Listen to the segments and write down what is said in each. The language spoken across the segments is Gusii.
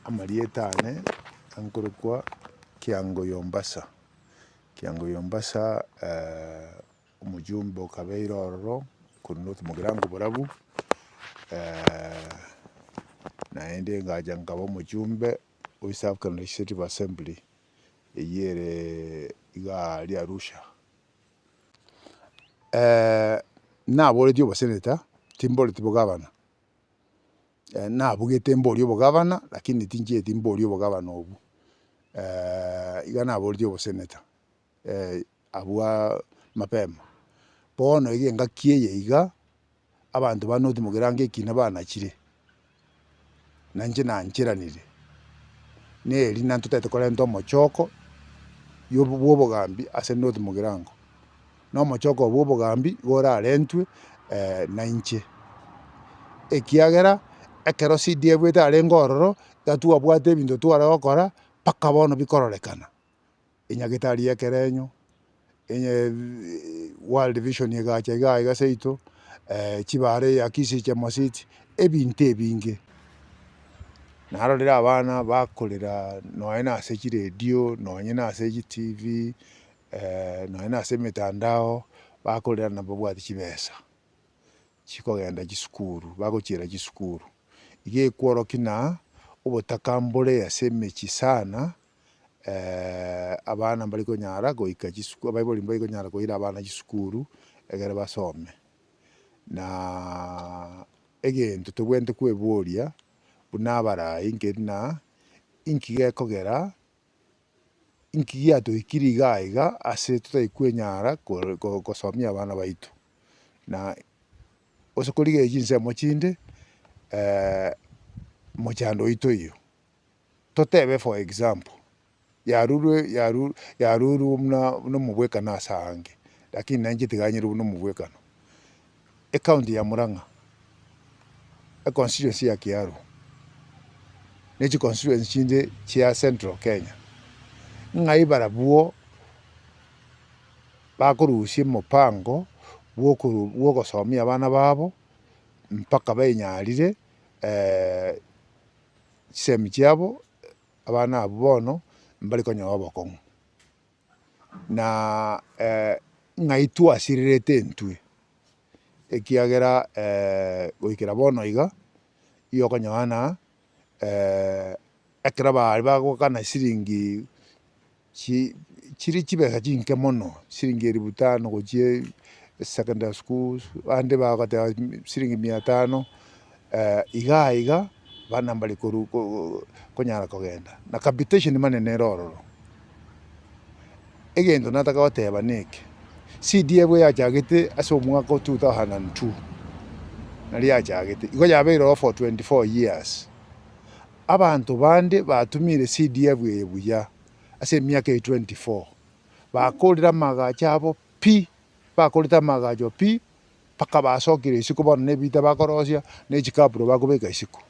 Amarieta ane ankorokwa Kiango Ombasa, Kiango Ombasa omojumbe okabeire ororo korwa North Mugirango Borabu, naende ngacha nkaba omojumbe o East African Legislative Assembly, eywo ere iga aria Arusha. Naboretie oboseneta, timboreti bogavana, nabugete mborie obogavana, lakini tinchieti mborie obogavana obwo, iga naboretie oboseneta abwaa mapema. Bono iga engaki eye iga, abanto ba North Mugirango ekina banachire, na inche nancheranire, na eri nantotagete korenta omochoko ya obo bwa obogambi ase North Mugirango. Na omochoko bwa obogambi igo orarentwe na inche, ekiagera ekero CDF etarenge ororo, iga twabwate ebinto tware gokora mpaka bono bikororekana. Enyagetari ya ekerenyo, World Vision egacha igaa iga seito, chibara ya Kisii Chemosit, ebinto ebinge. Narorire abana bakorera nonye na ase chiredio, nonye na ase chitivi, nonye na ase emitandao, bakorera na babwate chibesa, chikogenda chisukuru, bagochiera chisukuru. Iga ekworokia ng'a, obotaka mbore ase emechie sana, abana mbari konyara goika chisuku abaibori mbari konyara koira abana chisukuru, ekere basome. Naaa egento tobwenerete kweboria, buna abarai nkeri ng'a, inki gekogera, inki giatoikire iga iga ase totari kwenyara kore ko kosomia abana baito. Na ase korigereria chinsemo chinde, mochando oito oyio. Totebe for example, yarurwe yaru yarurwe buna buna omobwekano ase aange, lakini nainche tiga nyerwe buna omobwekano. Ecounty ya Murang'a, econstituency ya Kiaru, na chiconstituency chinde chia central Kenya, ng'ai barabwo bakorusia omopango bwa okoru bwa ogosomia abana babo, mpaka bainyarire. Chisemi chiabo, abana abwo bono mbare konyora obokong'u, na ng'ai twasirerete intwe, ekiagera goikera bono iga, nigo okonyora ng'a ekero baria bagokana siringi chi chire chibesa chinke mono, siringi elifu tano gochia secondary schools, abande bagoteba siringi mia tano, iga iga, abana mbare koru ko konyara kogenda, na capitation money nere ororo. Egento nataka goteba na eke, CDF yachagete ase omwaka o 2002, nario yachagete, igo yabeire ororo for 24 years. Abanto bande batumire CDF eye buya ase emiaka eye 24, bakorire amagacho abo pi, bakorete amagacho pi, mpaka basokire isiko bono na ebita bakorosia, na echikaburo bakobeka isiko.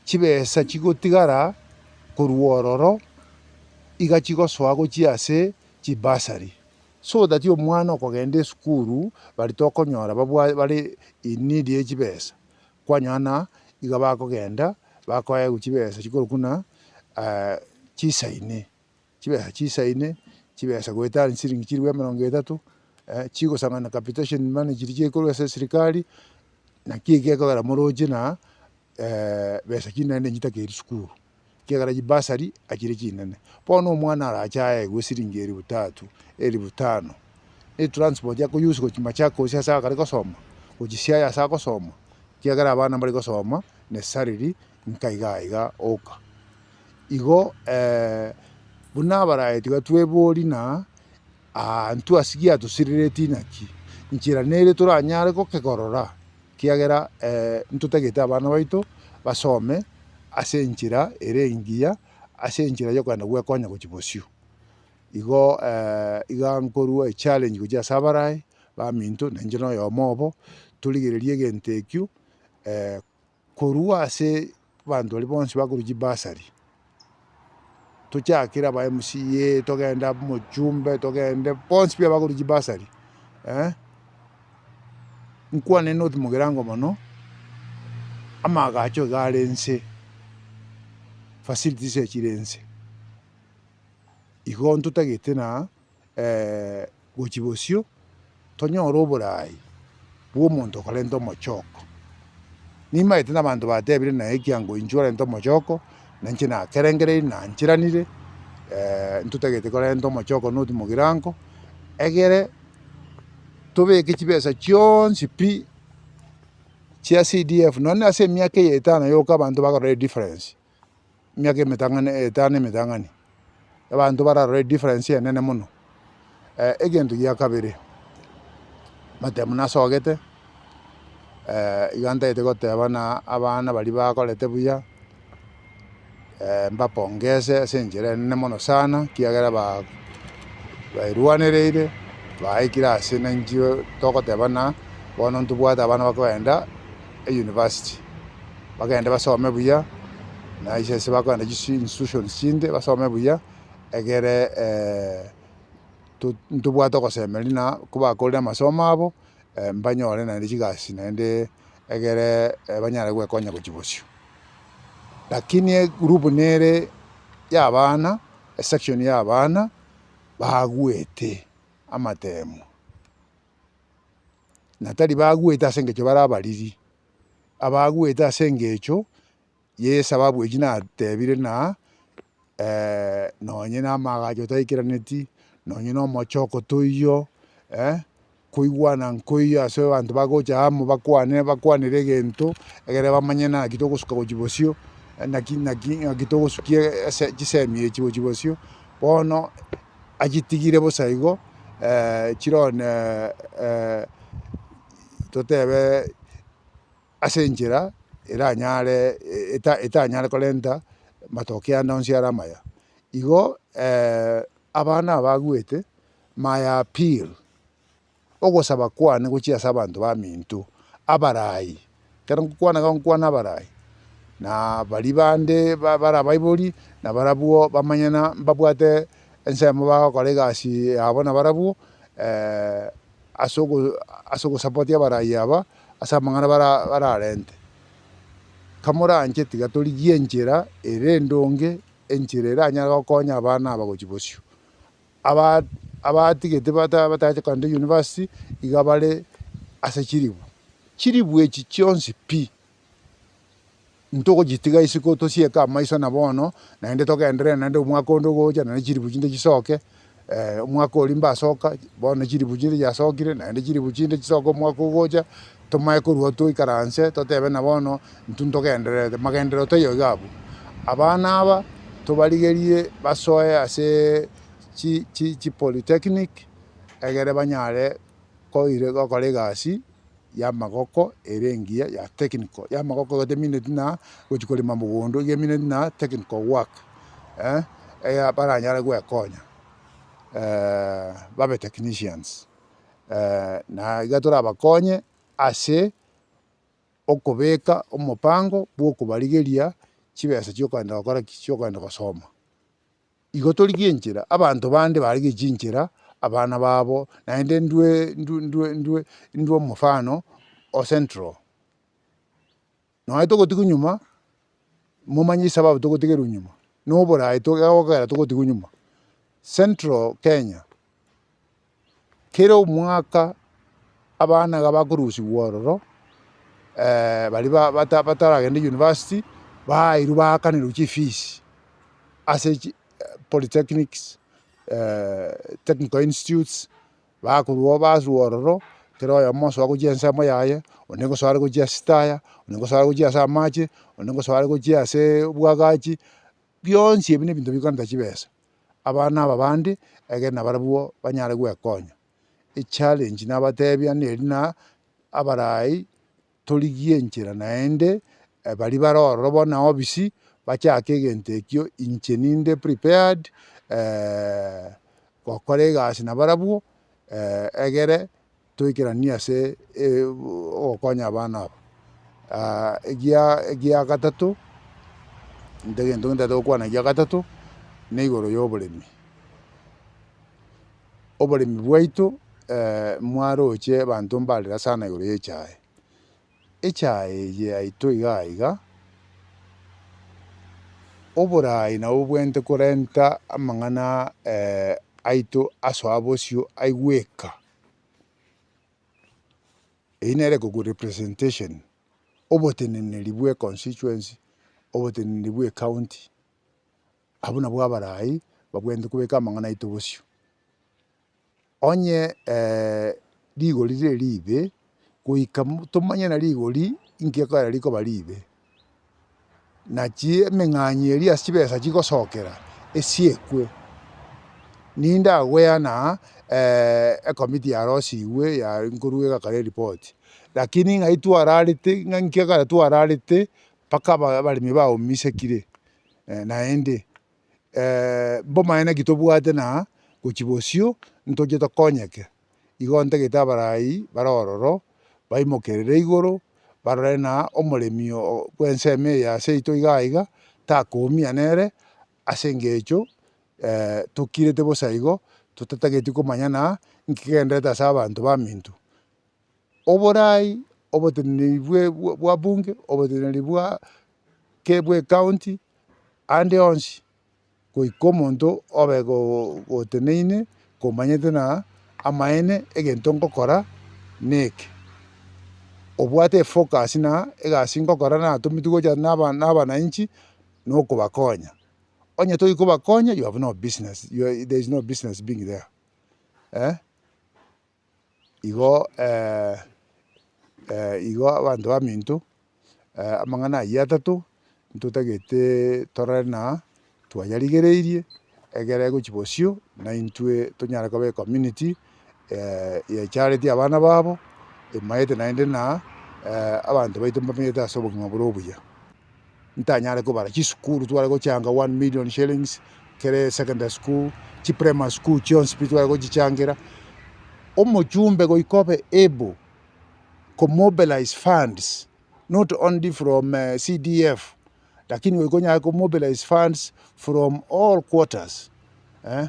Chibesa chigotigara korwa ororo, iga chigosoa gochia ase chibasari, so that omwana okogenda esukuru baria tokonyora babwa bare in need ya chibesa, Kwanyora ng'a iga bakogenda, bakoegwa chibesa chikorokwa ng'a chisaine, chibesa chisaine, chibesa goetania chisiringi chilifu emerongo etato, chigosang'ana capitation money chiria chikorwa ase eserikari, naki eki gekogera moroche ng'a besa chinene nchitakeiri sukuru, ekiagera chibasari achire chinene. Bono omwana arache aegwe esiringi elifu tatu, elifu tano, na etransport ako use gochia Machakos ase akare gosoma, gochia Siaya ase agosoma, ekiagera abana mbare gosoma necessarily nka iga iga oka. Igo buna abarayi tiga tweborie ng'a aa intwe ase giatosirereti naki, nchera nere toranyare gokekorora. Ekiagera ntotagete abana baito basome ase enchera ere engiya, ase enchera ya okogenda gwekonya gochia bosio. Igo iga nkorwa echallenge gochia ase abarai, baminto na inche na oyomo obo, torigererie egento ekio korwa ase abanto baria bonsi bakorwa chibasari, tochakere aba MCA, togende omochumbe, togende bonsi pi abakorwa chibasari nkwane North Mugirango mono, amagacho iga are nse. Facilities echire inse. Igo ntotagete na gochia bosio tonyore oborai bwa omonto okorenta omochoko. Nimaete na abanto batebire naye ekiango inchuo orente omochoko, na inche nakerengereiri nancheranire ntotagete korenta omochoko not mogirango, egere tobeke chibesa chionsi pi chia CDF nonye ase emiaka eye etano yoka abanto bakorora edifference. Emiaka emetang'ani etano emetang'ani, abanto bararore edifference enene mono. Egento gia kabere, amatemo nasogete, iga ntagete goteba na abana baria bakorete buya, mbapongese ase enchera enene mono sana, ekiagera ba baerwanereire, baikire ase na inche togoteba ng'a bono ntobwate abana bakogenda euniversity. Bagende basome buya, na ase ase bakogenda chisi institutions chinde basome buya, egere to ntobwate ogosemeria na kobakorire amasomo abo, mbanyore naende chigasi naende egere banyare goekonya gochia bosio. Lakini egroup nere ya abana, esection ya abana, bagwete amatemo, na tari bagwete ase eng'encho bare abariri. Abagwete ase engencho y'esababu echio natebire ng'a nonye na amaagacho taikeraneti, nonye na omochoko toiyo, koigwana nkoiyo ase abanto bagocha amo bakwane bakwanere egento, egere bamanye naki togosuka gochia bosio, naki naki naki togosukia ase chisemi echi gochia bosio, bono achitigire bosa igo chirone totebe ase enchera eranyare etanyare korenta matokeo ande onsi are amaya. Igo abana aba bagwete, my appeal, ogosaba kwane gochia ase abanto baminto, abarai, ekero ngokwana iga ngokwana abarai, na baria bande bare abaibori, nabarabwo bamanye na mbabwate ensemo bagokora egasi yabo nabarabwo. Ase ogo ase ogosapoti abarai aba, ase amang'ana bara bararente. Kamoranche tiga torigie enchera ere endonge, enchera eranyare gokonya abana aba gochia bosio. Aba abatigete bata batache kogenda university, iga bare ase chiribu. Chiribu echi chionsi pi. Ntogochitiga isiko tosieke amaiso na bono, naende togenderere naende omwaka onde ogocha naende chiribu chinde chisoke, omwaka oria mbasoka, bono chiribu chinde chiasokire, naende chiribu chinde chisoke omwaka ogocha, tomaye korwa toikaranse totebe na bono intwe ntogendererete, magenderero taiyo iga abwo. Abana aba, tobarigerie basoe aseee chi chi chipolytechnic, egere banyare koire gokora egasi. Y'amagoko ere engiya ya technical, y'amagoko igo temineti ng'a gochia korema mogondo, iga emineti ng'a technical work eya baranyare goekonya babe technicians. Na iga torabakonye ase okobeka omopango bwa okobarigeria chibesa chia okogenda gokora ki? Chia okogenda gosoma. Igo torigie enchera, abanto bande barigie chinchera, abana babo, naende ndwe ndwe ndwe ndwe ndwe omofano o central. Nonya togotigwa nyuma, momanye esababu togotigerwa nyuma, na oborayi togokera togotigwa nyuma. Central Kenya, kera omwaka abana iga bakorusiwa ororo, baria ba bata bataragenda university, bairwa baakanerwa chifees ase chi polytechnics, technical institutes, bakorwa baswa ororo, kera oyomo osoa gochia ensemo yaye, onde ngosoa are gochia ase chitaya, onde ngosoa are gochia ase amache, onde ngosoa are gochia aseee obwagachi, bionsi ebi na ebinto bikorenta chibesa. Abana aba bande, egere nabarabwo banyare gwekonya. Echallenge nabatebia neri na abarai torigie enchera naende baria bare ororo bono obisi bachake egento ekio inche ninde prepared gokora egasi nabarabwo egere toikeranie ase ogokonya abana aba. Egia egia gatato, nte egento ntagete gokwana egia gatato, na igoro ya oboremi. Oboremi bwaito mwaroche abanto mbarera sana igoro ya echae. Echae eye yaito iga iga. Oboraai nabo bobwenerete korenta amang'ana aito asoa bosio aigweka. Eyio nere ekogwa representation, oboteneneri bwa econstituency, oboteneneri bwa ecounty, abwo nabwo abarai babwenerete kobeka amang'ana aito bosio. Onye rigori rire ribe, goika tomanye na rigori inki ekogera rikoba ribe, nachi emeng'anyi eria ase chibesa chigosokera esiekwe. Nindagweana ecommittee yarosigwe ya nkorwa egakora eripoti, lakini ng'ai twararete ng'a inki ekogera twararete mpaka aba abaremi baomisekire naende. Mbomaene ki tobwate na gochia bosio ntoche tokonyeke. Igo ntagete abarai bare ororo, baimokerere igoro, barore na omoremi oo bwa ensemo eye ya seito iga iga, takoumia nere ase eng'encho tokirete bosa igo, totatageti komanya na nki kegendererete ase abanto baminto. Oborai, oboteneneri bwe bwa bunge, oboteneneri bwa ke bwa ecounty. Ande onsi goika omonto obe goteneine komanyete na amaene egento ngokora neke. Obwate efocus na egasi ngokora natometwe gocha na abananchi na okobakonya. Onye tori kobakonya you have no business, there is no business being there eh. Igo igo abanto baminto amang'ana ayio atato, ntotagete torore na twayarigereirie, egere gochia bosio na intwe tonyare koba ecommunity yecharetie abana babo, emaete naende na abanto baito mbamenyete ase obogima bore obuya. Ntanyare kobara chisukuru tware gochanga one million shillings, kere secondary school, chiprimary school chionsi pi tware gochichangera, omochumbe goika obe able ko mobilize funds not only from CDF, lakini goika onyare ko mobilize funds from all quarters eh.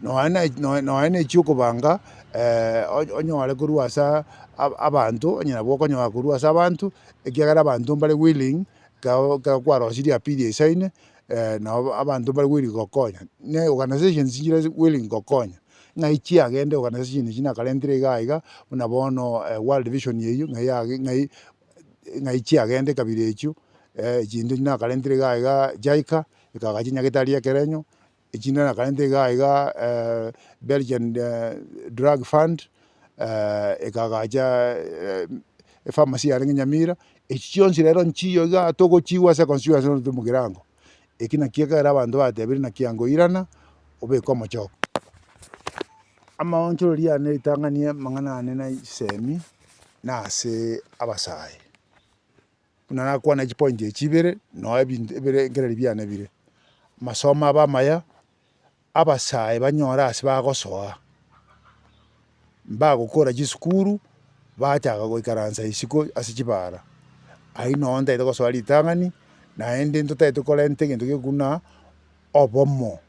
Nonya na nonya na echio okobanga onyore korwa asa abanto, onye nabo okonyora korwa ase abanto, ekiagera abanto mbare willing, ekero ekero kwarosirie appeal eisaine, nabo abanto mbare willing gokonya. Na organizations nchire willing gokonya, ng'ai chiagenda organization echi nakarentire iga iga, buna bono world vision eywo ng'ai yage ng'ai ng'ai chiagenda ekabira echio, echinde nakarentire iga iga JICA, ekagacha nyagetari ekerenyo. Echinde nakarenta iga iga Belgian drug fund, ekagacha epharmacy yarenge Nyamira, echi chionsi rero nchiyo igaa togochigwa ase econstituency ase omogirango. Eki nakio ekero abanto batebire naki angoirana, obeke omochoko. Amaonchoreria ane ritang'ani amang'ana ane na chisemi, nase abasae. Buna nakwana chipointi echi ibere, noe ebinto ebirengererio biane bire, amasomo abe amaya, abasae banyore ase bagosoa, mbagokora chisukuru, bachaka goikaransa isiko ase chibara, aywo noo ntagete gosoa ritang'ani, naende ntotagete korenta egento gekuna obomo,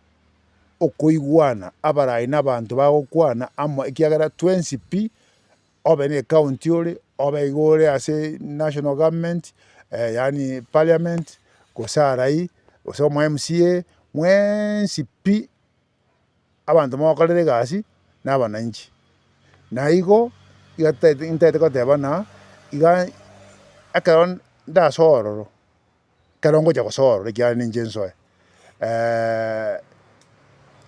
okoigwana, abarai na abanto bagokwana amo ekiagera twensi pi. Obe ne ecounty ore, obe igo ore ase national government, yaani parliament, gose arai, gose omo MCA, mwensi pi, abanto mogokorera egasi na abananchi. Na igo, iga totagete ntagete koteba ng'a, iga ekero ndasoe ororo, ekero ngocha gosoa ororo ekiagera ninche nsoe,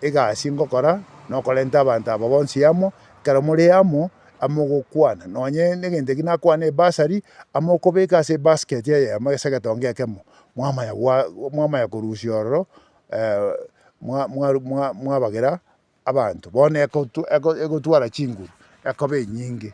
egasi ngokora nokorenta abanto aba bonsi amo, ekero more amo, amogokwana nonye na egento ekio nakwana ebasari, amo okobeka ase ebasket eyemo ase egetonga ekemo, mwamanya gwa mwamanya korusia ororo mwa mwa mwa mwabagera abanto. Bono ekotu egotwara chinguru, ekoba enyinge.